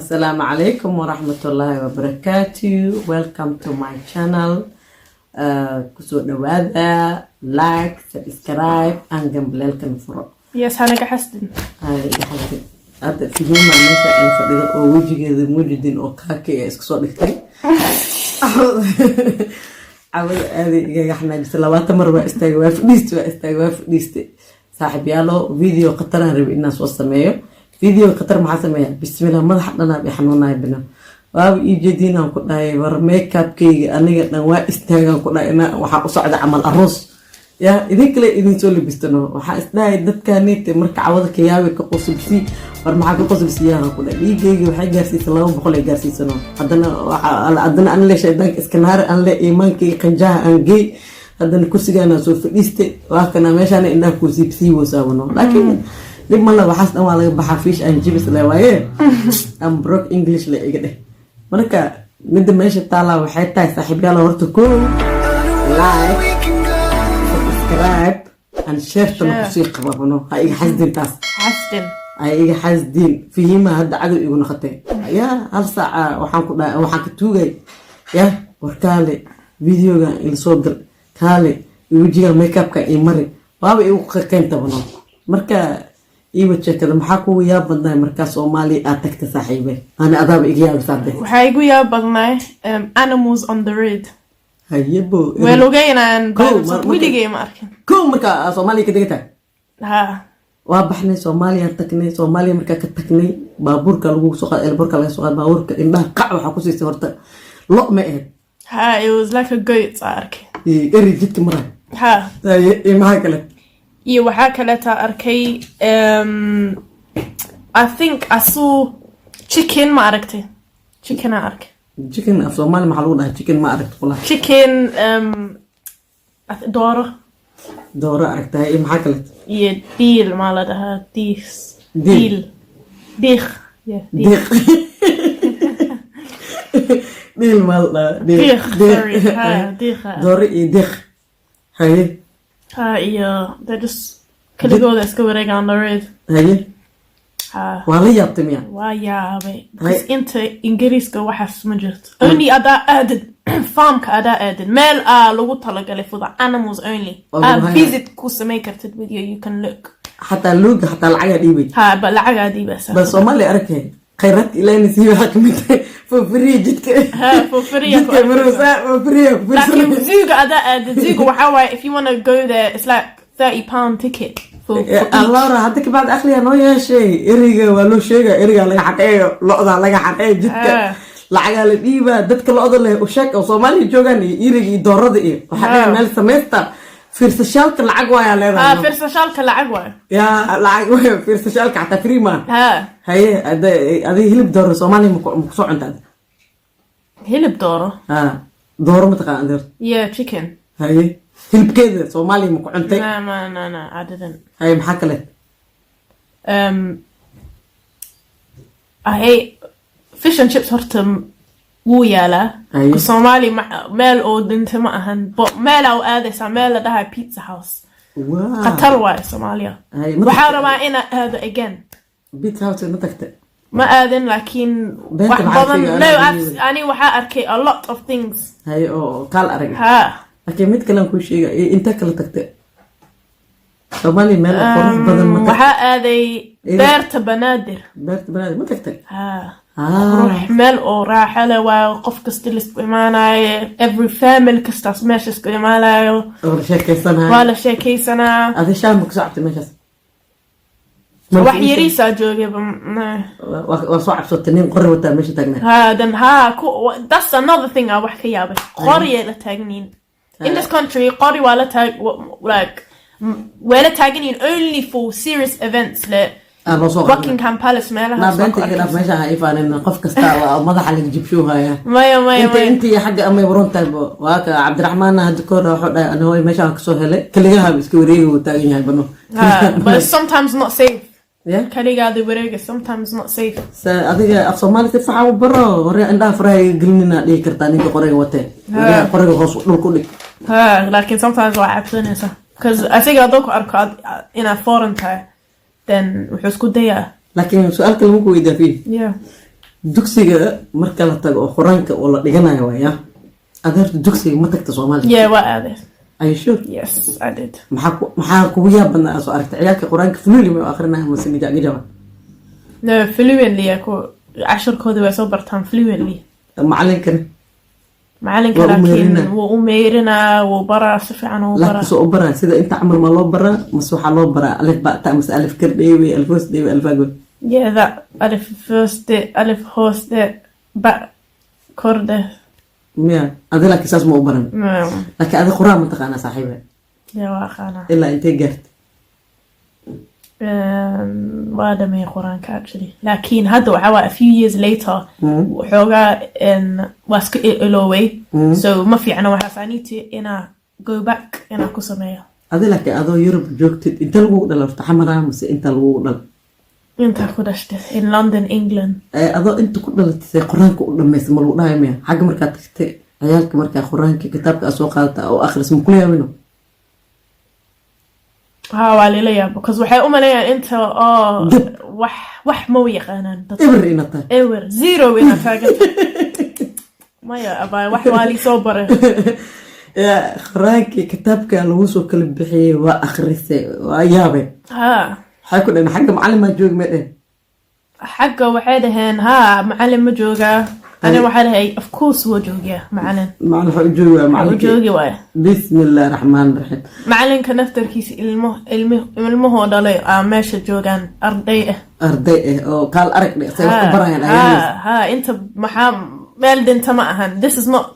Asalaamu calaykum waraxmatullaahi wabarakaatu. Welcome to my channel. Kusoo dhawaada, like, subscribe and gambaleelkan furo. Yes, hanaga xasdin. Ay, xasdin. Hadda Fihima meesha ay fadhido oo wejigeeda mujidin oo kaaki ee isku soo dhigtay, cawada aaday igaga xanaajisay. 20 mar waa istaagay, waa fadhiistay, waa istaagay, waa fadhiistay. Saaxiibyaalo, video khataraan rabay inaan soo sameeyo. Video khatar maxaa sameeya? Bismillah, madaxa dhanaa bay xanuunaya bina, waaba ii jeediinaan ku dhahay. War, makeupkayga aniga dhan waa istaagaan ku dhahay. Inaa waxaa u socda camal aroos ya idin kale idin soo labistano. Waxaa isdhahay dadkanite marka cawada kayaabe ka qosobsi. War, maxaa ka qosobsiyaha ku dhahay? Dhiigayga waxay gaarsiisa 200 ay gaarsiisano. Haddana haddana an le shaydaanka iska naare, an le iimaankayga qanjaha aan geey. Haddana kursigaana soo fadhiistay, waa kana meeshaana indhaha kuu siibsiiwosaabano, laakiin dhib male. Waxaas dhan waa laga baxaa. Fish and chips le waaye, am broke English le iga dheh. Marka midda meesha taalaa waxay tahay, saaxiibyaal, horta ko like, subscribe and sharetana kusii qababno. Ha iga xasdin taas. Xasdin. Ha iga xasdin. Fihima hadda cadow igu noqotay. Ya hal saaca waxaan ku dhahay, waxaan ka tuugay, ya war kaale videoga ila soo gal, kaale wejiga makeupka ii mari, waaba igu qeyntabano. Marka iiwa sheekada, maxaa kugu yaab badnaay markaa Soomaaliya aad tagta, saaxiibe? Ani adaaba iga yaabisaade. Waxaa igu yaab badnaay animals on the road. Hayebo. Way lugeynayaan. Kow, weligay ma arkin. Kow markaa Soomaaliya ka degata? Ha. Waa baxnay, Soomaaliya tagnay. Soomaaliya markaa ka tagnay, baabuurka lagu soo qaad, airportka laga soo qaad, baabuurka indhaha qac waxaa ku siisay. Horta lo ma ahayd? Ha, it was like a goat aa arkay. Eri jidka maray. Ha. Haye, iyo maxaa kale? Iyo waxaa kaleeta arkay, I think I saw chicken. Ma aragtay? Chicken aa arkay. Chicken af Soomaali maxaa lagu dhahaa? Chicken ma aragta qulaha? Chicken, dooro. Dooro aragtahay, iyo maxaa kale? Iyo diil, maa la dhahaa diis? Diil. Diil, diiq, yeah, diiq. Diiq, dhiil maa la dhahaa? Diiq. Diiq, sorry, ha, diiq ha. Dooro iyo diiq, haye. Ha, iyo they just keligooda iska wareegaan on the road. Haye. Ha. Waa la yaabtay miya? Waa yaabay, because inta Ingiriiska waxaas ma jirto. Only adaa aadid farmka, adaa aadid meel aa lagu talagalay for the animals only. Oo aa lagu hayo. Visit ku samay kartid with you can look. Xataa looga xataa lacagaa dhiibay? Ha, ba lacagaa dhiibaysa. Bal Soomaaliya arkay, khayraadka Ilaahna siiyo waxaa kamid tahay for free jidka. Ha, for free aa ku jidka maroosaa for free aa ku laakiin fiirsanaya. zooga adaa aadid, zooga waxaa waaye if you wanna go there, it's like £30 ticket for each. Allora hadda kabacdi aqliga noo yeeshay. Eriga waa loo sheega, erigaa laga xaqeeyo, lo-daa laga xaqeeyo jidka. Lacagaa la dhiibaa dadka lo-da leh u sheeg oo Soomaaliya joogaan, iyo iriga iyo doorada, iyo waxaa dhiga meel samaysta fiirsashaalka lacag waayaa leedahay. Fiirsashaalka lacag waayo. Yaa, lacag waayo fiirsashaalka, xataa free maa. Ha. Haye, adiga hilib dooro Soomaaliya ma kusoo cuntaa? Hilib dooro? Ha, dooro ma taqaan adeer? Yeah, chicken. Haye, hilibkeeda Soomaaliya ma ku cuntay? No, I didn't. Haye, maxaa kale? I hate fish and chips. Horta wuu yaalaa. Haye. Soomaali meel oo dhinta ma ahan, but meel aa u aadaysaa, meel la dhahay Pizza House. Khatar waaye Soomaaliya. Haye, ma waxaa tagtay? rabaa inaa aado again. Pizza House ma tagtay? Ma aadin, laakiin Beenta wax maxaa badan sheegay? No. Anaa Ani waxaa arkay a lot of things. Haye, oo kaal arag. Ha. Laakiin mid kale aan kuu sheega, inta kale tagtay Soomaaliya, meel oo qurux badan ma tagtay? Waxaa aaday Beerta Banaadir. Beerta Banaadir ma tagtay? Ha. Qurux, meel oo raaxo leh waayo. Qof kasta laisku imaanayo, every family kastaas meesha isku imaanayo. Oo la sheekeysanayo. Waa la sheekeysanaa. Adi shaam ma kusoo cabtay meeshaas? Wax yariisaa joogay ba Waa soo cabsatay, nin qori wataa meesha taagnaa. Ha, then ha ku, that's another thing aa wax ka yaabay. Qoriyay la taagniin in this country. Qori waa la taag, like way la taagan yihiin only for serious events le Aa loo soo qaadana. Buckingham Palace Naa meelahaas waa beenta ku iga dhaaf. arkaysa. Meesha ha ifaanin, qof kasta waa madaxa laga jibshoohaya. Maya, maya. Inta Maya. Intii xagga amay waron tahay bo. Waa ka Cabdiraxmaanna hadda kahor wuxuu dhahay, ani hooy meeshaan kasoo helay, kaligaha iska wareegi wuu taagan yahay bano. Ha, but it's sometimes not safe. Yeah? Kaligaada wareega sometimes not safe. Adiga af Soomaali si fiican u baro. Hore indhaha faraha iga gelinina dhihi kartaa ninka qoriga watee. Qoriga hoos dhulku dhig. Ha, laakiin sometimes waa cabsanaysa, because asiga hadduu ku arko inaad foreign tahay, then wuxuu isku dayaa. Laakiin su-aal kale maku weydaa fiil? Yeah. Dugsiga marka la tago oo Qur-aanka oo la dhiganayo waaya, adeerta dugsiga ma tagta Soomaaliya? Yeah, waa aaday. Are you sure? Yes, I did. Maxaa kugu yaab badnaa aa soo aragtay? Ciyaalka Qur-aanka fluently ma u akrinaya mase gajac gajaba? No, fluently ku casharkoodii way soo bartaan fluently. Macalinkana? Macalinka Waa u laakiin meerinaa. Wuu u meerinaa, wuu baraa, si fiican wuu baraa. Laakiin soo u baraa sida inta camal ma loo baraa mase waxaa loo baraa alif ba ta mase alif kar dheewe, alif hoos dheewe, alif agoy? Yeah, that alif first, alif hooste, ba korde. Miya adi laakiin saas ma u baran? No. Laakiin adi Qur-aan ma taqaanaa, saaxiibe? Yeah, waa aqaanaa. Ilaa intay gaartay? Waa dhameeyay Qur-aanka actually, laakiin hadda waxaa waa a few years later waxoogaa waa iska ilooway, so ma fiicna waxaas. I need to inaa go back inaa ku sameeyo. Adi laakiin adoo Yurub joogtid, inta lagugu dhala horta, Xamara mase inta lagugu dhala? Intaa ku dhashtay, in London, England. Adoo inta ku dhalatay see Qur-aanka u dhamaysa? Ma lagu dhahay miya xagga markaad tagtay ciyaalka markaa Qur-aanka kitaabka aad soo qaadata oo akhris, ma kula yaabino? Ha, waa lila yaab because waxay u maleeyaan inta oo Dab. wax ma u yaqaanaan dadka. Eber ina tahay. Ewer zero inaad taaganta. Maya abaay, wax waa lii soo baray. Ya, Qur-aankii kitaabka lagu soo kala bixiyey waa akhrisay, waa yaabeen? Ha. Waxay ku dhaheen xagga macalin maa joogi, may dhehen? Xagga waxay dhaheen ha, macalin ma joogaa. Ani waxaa dhahay, of course wuu joogiyaa macalin. Macalin waxaa u joogi waa wuu macalinkii. Joogi waaya. Bismi illahi raxmaan raxiim. Macalinka naftarkiisa ilmo ilmi ilmahoo dhalay aa meesha joogaan, arday ah. Arday ah oo kaal arag dhe say wax u barayaan ayaga. Ha, inta maxaa meel dhinta ma ahan. This is not,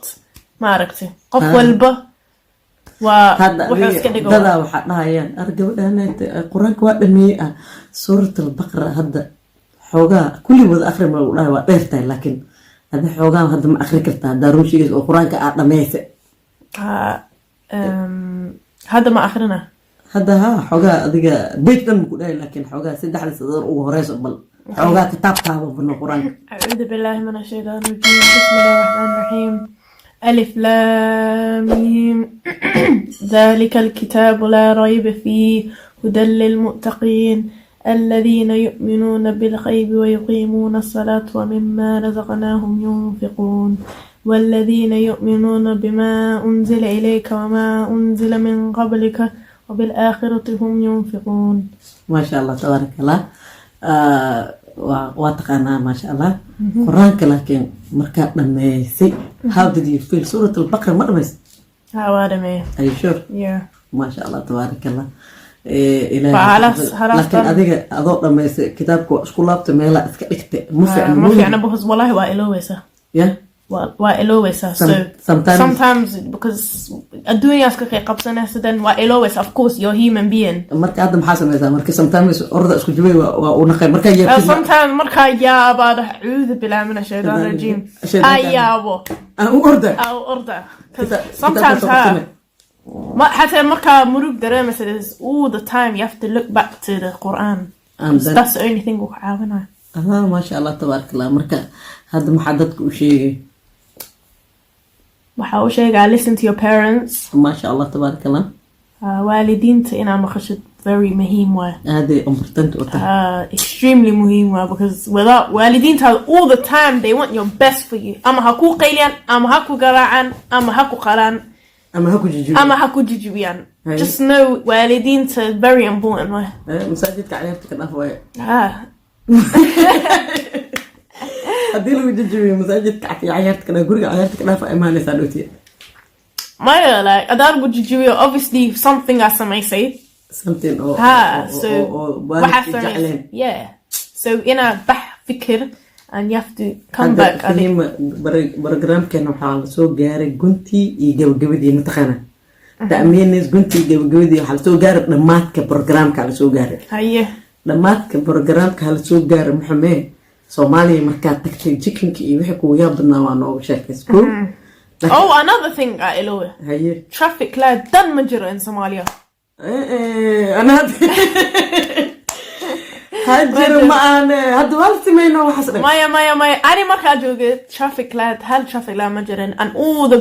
ma aragtay, qof walba waa Hadda wuxuu iska dhigo. Dadaa waxaa dhahayaan ar gabadhan Qur-aanka waa dhameeyey ah, Suurat Albaqra hadda xoogaa kulli wada akhri ma lagu dhahay, waa dheer tahay, laakiin adi xoogaa hadda ma akhri kartaa haddaa run sheegaysa oo Qur-aanka aa dhameeysa? Ha, hadda ma akhrina. Hadda ha, xoogaa adiga beyt dhan maku dhahay, laakiin xoogaa saddexda sadar ugu horeyso bal xoogaa kitaabkaaba bano Qur-aanka. أعوذ بالله من الشيطان الرجيم، بسم الله الرحمن الرحيم، ألف لام ميم، ذلك الكتاب لا ريب فيه، هدى للمتقين، الذين يؤمنون بالغيب ويقيمون الصلاة ومما رزقناهم ينفقون، والذين يؤمنون بما أنزل إليك وما أنزل من قبلك وبالآخرة هم ينفقون. Maasha Allah, tabaaraka Allah. Waa taqaanaa, maasha Allah, Qur-aanka. Laakiin markaad dhameysay, how did you feel? Suurat Albaqra ma dhamaysay? هوارمي. Are you sure? Yeah. Maasha Allah, tabaaraka Allah. Ilaahay Halas laakiin adiga adoo dhamaysay kitaabka waa isku laabta, meelaa iska dhigtay, ma fiicna. Ma fiicna because wallahi waa iloweysaa. Ya. Waa iloweysaa, so sometimes sometimes because adduunyaas ka qeyb qabsanaysa, then waa iloweysaa. Of course, you're human being. Marka hadda maxaa sameysaa marka sometimes orda isku jibay waa u naqay markaa yaabtid? Sometimes markaa yaabaa dhah, acuudu billahi min ashaytaan rajiim. Shaydaanka. Aa yaabo. Aan u orda. Aa orda. 'Cause sometimes Kitaabka soo ha qabsane. ma xataa markaa murug dareemaysa, is all the time you have to look back to the Quran. And then That's the only thing uu ka caawinayo. Allah, maasha Allah, tabaaraka Allah. Marka hadda maxaa dadka u sheegay? Waxaa u sheegaa, listen to your parents. Maasha Allah, tabaaraka Allah. Waalidiinta inaa maqashid very muhiim waay. Aaday important u tahay. Extremely muhiim waay, because without waalidiintaada, all the time they want your best for you, ama ha ku qayliyaan, ama ha ku garaacaan, ama ha ku qalaan, ama ha ku jijibiyo, ama ha ku jijibiyaan. Hay. Just know waalidiinta very important waay. Masaajidka cayaarta ka dhaaf waaye. Ah. Haddii lagu jijibiyo masaajidka cayaarta ka dhaaf, guriga cayaarta ka dhaaf, imaanaysaa dhowtiya. Maya, like haddaan ku jijibiyo, obviously something aa samaysay. Something oo ha oo so oo waxaa waalidkii samaysay jecleen. Yeah, so inaad bax fikir and you have to come Hadda back adig. Fahima, barnaamijkeena waxaa lasoo gaaray guntii iyo gabagabadii, mataqaana ta'miinis guntii gabagabadii waxaa lasoo gaaray, dhammaadka programka lasoo gaaray. Haye. Dhammaadka programka lasoo gaaray. Maxamee, Soomaaliya markaad tagtay chickenka iyo wixii kugu yaab badnaa waa nooga sheekays ko. Oh, another thing aa iloowe. Haye. Traffic light dan ma jiro in Somalia. Ana hadda ha jiro ma aane, hadda waa la sameyno waxaas dhan. Maya, maya, maya, ani markaa joogay traffic light, hal traffic light ma jirin, and all the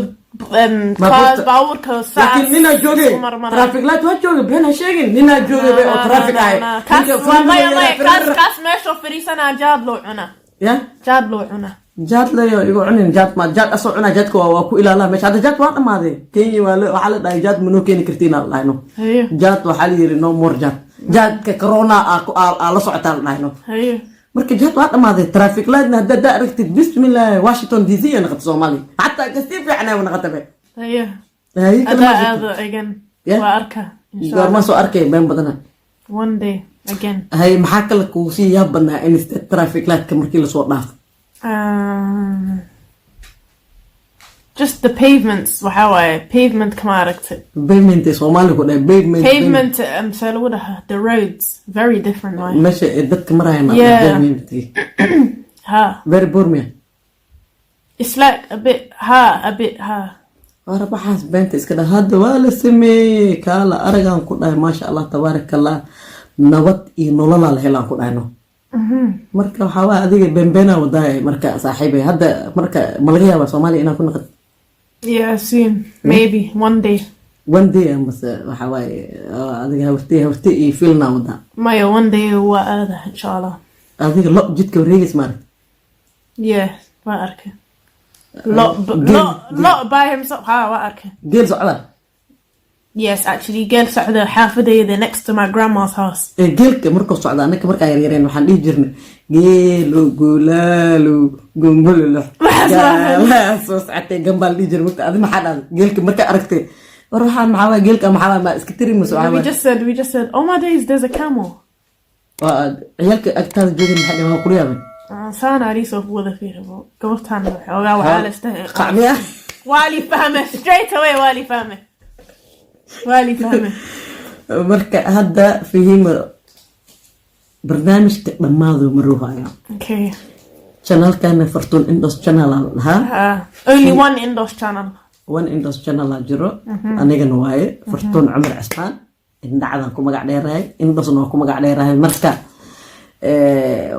cars, baabuurka saas Laakiin ninaa joogay isku marmaraan. Traffic light waa joogay, been ha sheegin, ninaa joogay bay oo traffic ahay. Kaas waa maya, maya, kaas meeshoo fadhiisanaa jaad loo cunaa. Ya. Jaad loo cuna. Jaad leyo igu cunin, jaad ma jaad asoo cunaa. Jaadka waa ku ilaalaa meesha. Hadda jaad waa dhamaaday Kenya. Waa waxaa la dhahay jaad manoo keeni kartiin aa la dhahay, no. Jaad waxaa la yiri no more jaad. Jaadka corona aa la socotaa la dhahay, no. Marka jaad waa dhamaaday. Traffic lightna haddaad daa aragtid, bismillah, Washington DC ay noqota Soomaaliya, xataa kasii fiicnaa noqota be. Haye, kale Adaa ma jirto. Aado again. Yeah. Waa arka, insha Goormaa Allah. Soo arkay been badana. One day again. Haye, maxaa kale kugu sii yaab badnaa in traffic lightka markii lasoo dhaafo? Just the pavements, waxaa waaye pavement kama aragtay. Pavement ee Soomaali ku dhahay pavement. Pavement, see lagu dhahaa, the roads very different waaye. Meesha ay dadka marayaan. Pavement. Ha. Very poor miya? It's like a bit, ha, a bit, ha. Waara, waxaas beenta iska dha. Hadda waa la sameeyey, kaala aragaan ku dhahay. Maasha Allah, tabaaraka Allah, nabad iyo nololaa la helaan ku dhahayno. Marka waxaa waaya adiga beenbeenaa wadaay. Marka saaxiibay, hadda marka ma laga yaabaa Soomaaliya inaa ku naqad? Yeah, soon, maybe one day. One day amase waxaa waaye adiga habartay habartay iyo filnaa wadaa? Maya, one day waa aada, insha Allah. Adiga lo jidka wareegays maaragta? Yeah, waa arkay lo Geel. Lo lo by himself, ha, waa arkay. Geel socda? Yes, actually, geel socda xaafadayda, next to my grandma's house. Ee geelka markuu socda, anaka markaa yaryareen waxaan dhihi jirnay geelo guulaalo gombololo. Waxaas waa- Soo socotay gambaa la dhihi jiray. Marka adi maxaa dhahday geelka markaa aragtay? War waxaan maxaa waay? Geelka maxaa waay? Ma iska tiri mase waxaa We waay? just said, "Oh my days, there's a camel." Waa ciyaalka agtaada joogin, maxay dhaheen? Waa kula yaabeen. Saan ariisoo ku wada fiiribo gabartan xoogaa waxaa la istahay. Qacmiya. Waa li fahme straight away, waa li fahme, waa li fahme. Marka hadda Fahima, barnaamijka dhammaadu maruuhaya. Okay. Channelkana Fartuun Indos Channel aa la dhahaa. Only one Indos channel. One Indos Channel aa jiro, anigana waaye Fartuun Cumar Cismaan, indhacdan ku magac dheerahay, Indosna waa ku magac dheerahay. Marka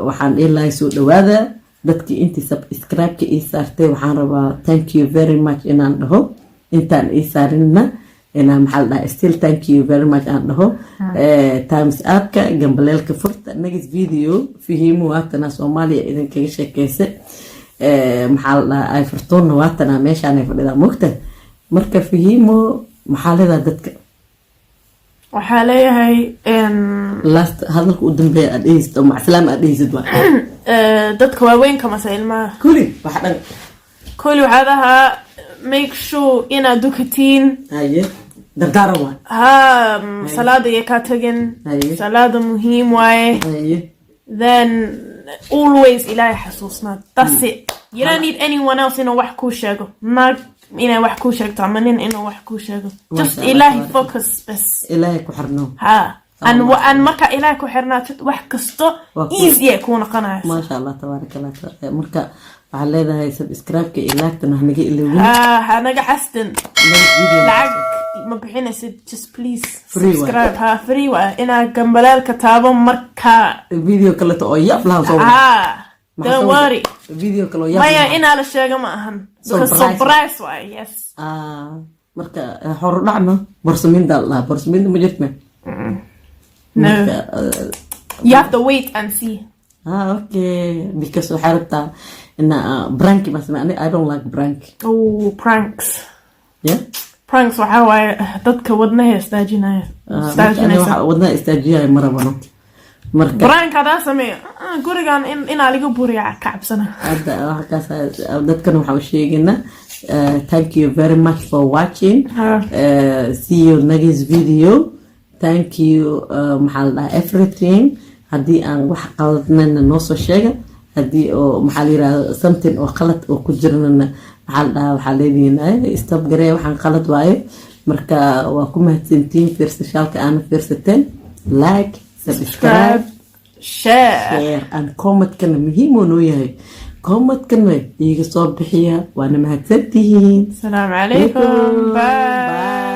waxaan dhihi lahay soo dhawaada. Dadkii intii subscribe-ka ii saartay waxaan rabaa thank you very much inaan dhaho. Intaan ii saarinna inaan, maxaa la dhahaa, still thank you very much aan dhaho. Thumbs up-ka, gambaleelka furta. Next video Fahiimo waatana Soomaaliya idinkaga sheekeysa. Maxaa la dhahaa, ay Fartuunna waatana meeshaanay fadhidaa mogta. Marka Fahiimo, maxaa leedaha dadka? Waxaa leeyahay Last hadalka u dambeeya aad dhehaysid oo macsalaam aad dhehaysid waa? Dadka waaweynka mase ilmaha? Kuli waxa dhan. Kuli waxaa dhahaa, make sure inaad dukatiin. Haye, dardaaran waa. Ha, salaada iyo kaa tagin. Haye. Salaada muhiim waaye. Then always Ilaahay xasuusnaa. That's it. You don't need anyone else inuu wax kuu sheego, naag inay wax kuu sheegto ama nin inuu wax kuu sheego. Just Masha Allah, Ilaahay tabaaraka. focus bas. Ilaahay ku xirno. Ha, an marka Ilaahay ku xirnaatid, wax kasto easy ay kuu noqonaysa. Maasha Allah, tabaaraka Allah. Marka waxaad leedahay subscribe-ka iyo like-tana hanaga ilowin. Ha, hanaga xasdin. Next video. Lacag ma bixinaysid, just please. Free waay. Subscribe, ha, free waa inaa gambaleelka taabo markaa. Video kaleto oo yaab lahaa soo wada. Ha. Maxaa Don't soo wada? worry. Video kale oo yaab Maya, lahaa. inaa la sheego ma ahan because Surprise. Surprise waay, yes. Ah, marka horudhacno borsamiinta la dhahaa, borsamiinta ma jirtme? No. Marka You have to wait and see. Ah, okay, because waxay rabtaa ina prank ma samey. I don't like prank. Oh, pranks. Yeah. Pranks waxaa waaye dadka wadnaha istaajinaya. Ah, marka ani Istaajinaysa. waxa wadnaha istaajiyaya ma rabano marka. Prank hadaa sameeyo, gurigan inaa laga buriya ka cabsana. Hadda halkaas dadkan waxaa u sheegaynaa, thank you very much for watching. See you next video. Thank you. Maxaa la dhahaa, everything. Haddii aan wax qaladnana noo soo sheega. Haddii oo, maxaa la yirahda, something oo qalad oo ku jirnana, maxaa la dhahaa, waxaa leedihiin stop garee, waxaan qalad waaye. Marka waa ku mahadsantihiin fiirsashaalka aana fiirsateen. Like, subscribe, share. Share and commentkana muhiim uu noo yahay. Commentkana iiga soo bixiya. Waana mahadsantihiin. Asalaamu calaykum, bye. Bye.